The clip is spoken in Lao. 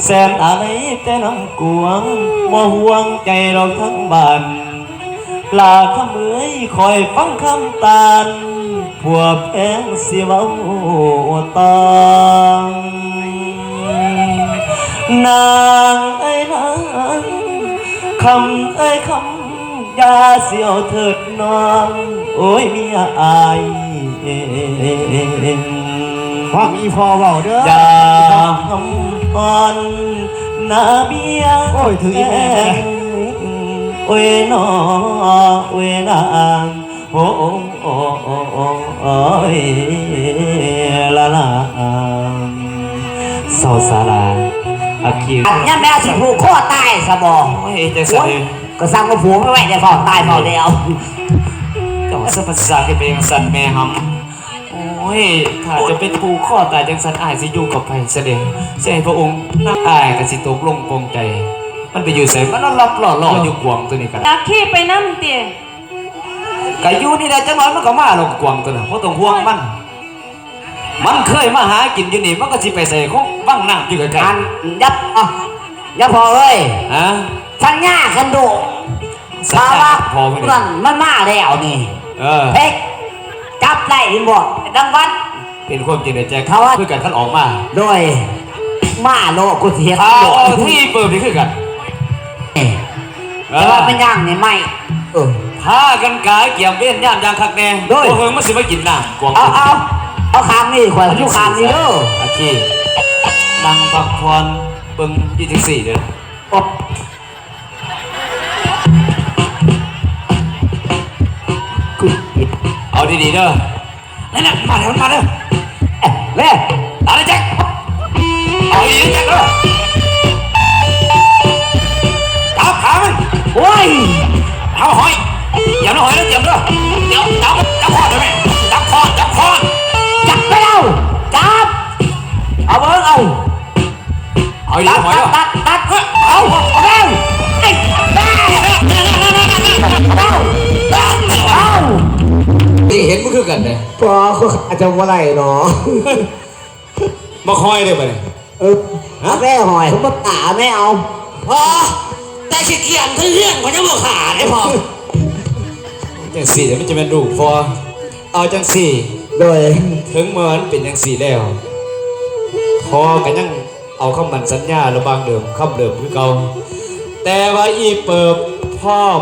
ແສນອາໄລແຕ່ນ້ຳກວງ ບໍ່ຫ່ວງໃຈດອກທັງບ້ານ ຫຼ້າຄຳເອີຍ ຄອຍຟັງຄຳຕານ ຜົວແພງຊິເວົ້າຕໍ່. ນາງເອີຍນາງ ຄຳເອີຍຄຳ ຢ່າຊິເອົາເຖີດນ້ອງ ໂອ້ຍເມຍອ້າຍ ຟັງອີ່ພໍ່ເວົ້າເດີ ຢ່າຫ້ຳຮ້ອນນາເມຍ ໂອ້ຍ ຖືກອີ່ແມ່ ໂອ້ຍນໍ ໂອ້ຍນາງ ໂອ້ ໂອ້ ໂອ້ຍ ລາລາ ເຊົາຊາລາ ອາຄີ ຍາມໃດຊິຜູກຄໍຕາຍຊະບໍ? ໂອ້ຍ ຈັ່ງຊັ້ນເດ ໂອ້ຍ ກໍສັ່ງວ່າຜູກໄວ້ ໄວ້ ໄດ້ຟ້າວຕາຍຟ້າວແລ້ວ. ເຈົ້າສະພັດສາເຮັດໄປຈັ່ງຊັ້ນແມ່ຫຳ? ໂອ້ຍ ຖ້າຈະເປັນຜູກຄໍຕາຍຈັ່ງຊັ້ນ ອ້າຍຊິຢູ່ກັບໃຜຊະເດ? ຊິໃຫ້ພະອົງນາງ ອ້າຍກໍຊິຕົກລົງປົງໃຈ. ມັນໄປຢູ່ໃສ? ມັນນອນຫຼັບຫຼໍ່ໆຢູ່ກວາງຕົວນີ້ກໍໄດ້. ອາຄີໄປນຳຕິ? ກະຢູ່ນີ້ແຫຼະ ຈັກໜ້ອຍມັນກໍມາແລ້ວ ກວາງຕົວນັ້ນ ບໍ່ຕ້ອງຫ່ວງມັນ. ມັນເຄີຍມາຫາກິນຢູ່ນີ້ ມັນກໍຊິໄປໃສ ຄົງວັງນ້ຳຢູ່ໃກ້ໆ. ອັນ ຢ່າ ອ່ະ ຢ່າພໍ່ເອີຍ ຮະ? ສັນຍາກັນໂດ ສັນຍາກັນ ຖ້າວ່າ ພໍ່ເພິ່ນ ນັ້ນມັນມາແລ້ວນີ້ ເອີ ເຮັດ ຈັບໄດ້ເຫັນບໍ່ ລາງວັນ ເປັນຄວາມຈິງໃດແຈກ ເຂົາວ່າ ຄືກັນ ຄັນອອກມາ ໂດຍ ມາໂລດ ກູຊິເຮັດ ອ້າວ ໂລດ ທີ່ເປີບນີ້ຄືກັນ ເອີ ແຕ່ວ່າມັນຍ່າງນີ້ໄໝ້ ເອີ ພາກັນກະກຽມເວນຍາມຢ່າງຄັກແນ່ ໂດຍ ບໍ່ເຫິງມັນຊິມາກິນນ້ຳກວາງ ເອົາ ເອົາ ເອົາຂ້າງນີ້ ຂ້ອຍຢູ່ຂ້າງນີ້ເດີ ໂອເຄ ນັ່ງພັກຜ່ອນເບິ່ງຢູ່ຈັ່ງຊີ້ເດີ ເອົາດີໆເດີ ນັ້ນນະ ມາແລ້ວ ມາແລ້ວ ເອີ ເອີ ມາແລ້ວແຈັກ ເອົາດີໆແຈັກເດີ ຈັບຂາມັນ ໂອ້ຍ ເອົາຫອຍ ຕຽມຫອຍເດີ ຕຽມເດີ ຕຽມ ຈັບ ຈັບຄອນເດີແມ່ ຈັບຄອນ ຈັບຄອນ ຈັບໄປແລ້ວ ຈັບ ເອົາເບິ່ງ ເອົາ ເອົາອີກ ຕັດ ຫອຍ ຕັດ ຕັດ ຕັດ ເອົາ ເອົາແລ້ວ ເອີ ເອົາ ເອົາ ນີ້ເຫັນມັນຄືກັນເດ້ ພໍ ອາດຈະບໍ່ໄດ້ເນາະ ບັກຫອຍເດ້ບັດນີ້ ເອີ ຮະ ເອົາແມ່ຫອຍ ບໍ່ຕາແມ່ເອົາ ພໍ ແຕ່ຂີ້ກຽມຄືເຮືອນ ຂ້ອຍຍັງບໍ່ຂ້າເດ້ພໍ ຈັ່ງຊີ້ ມັນຈະແມ່ນລູກພໍ່ ເອົາຈັ່ງຊີ້ ໂດຍ ເຖິງແມ່ນວ່າມັນເປັນຈັ່ງຊີ້ແລ້ວ ພໍ່ກໍຍັງເອົາຄຳໝັ້ນສັນຍາລະຫວ່າງເດີມ ຄຳເດີມຄືເກົ່າ ແຕ່ວ່າອີ່ເປີບພ້ອມ